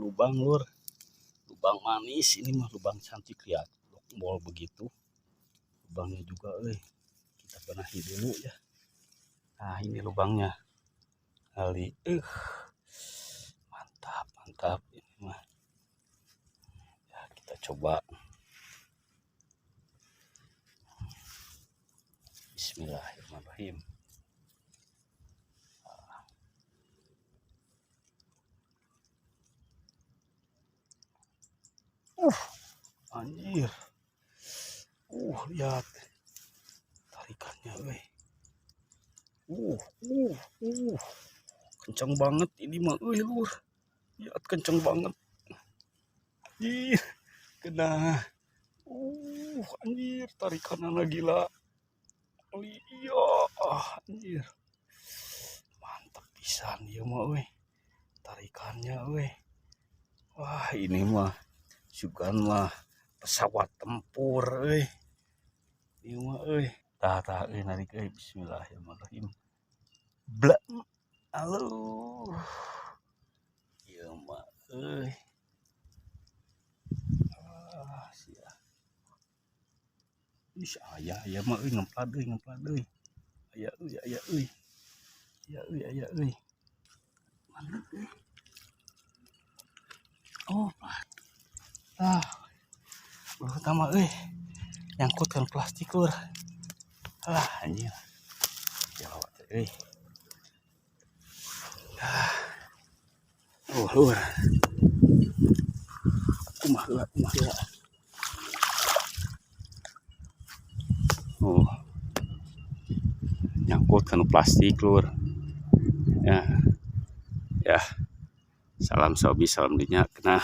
Lubang lur, lubang manis ini mah, lubang cantik, lihat bol begitu lubangnya juga euy. Kita benahi dulu ya. Nah, ini lubangnya kali, mantap mantap ini mah ya. Kita coba, bismillahirrahmanirrahim. Anjir, lihat tarikannya euy. Kencang banget ini mah euy lur, lihat kencang banget. Anjir, kena. Anjir, tarikannya gila. Iya, anjir, mantap pisan ieu mah euy tarikannya euy. Wah, ini mah sugan mah pesawat tempur euy ieu mah euy. Tah tah euy, narik euy, bismillahirrahmanirrahim. Blak, aluh, ieu mah euy. Ah, sia. Ih, aya aya mah euy, ngemplad euy, ngemplad euy. Aya euy, aya euy. Aya euy, aya euy. Mana euy? Oh, ah, pertama euy, nyangkut kan plastik lur. Ah, anjir. Ya euy. Ah. Oh, lur. Kumaha heula, kumaha heula. Oh. Nyangkut kan plastik lur. Ya. Ya. Salam sobi, salam dunya. Kena.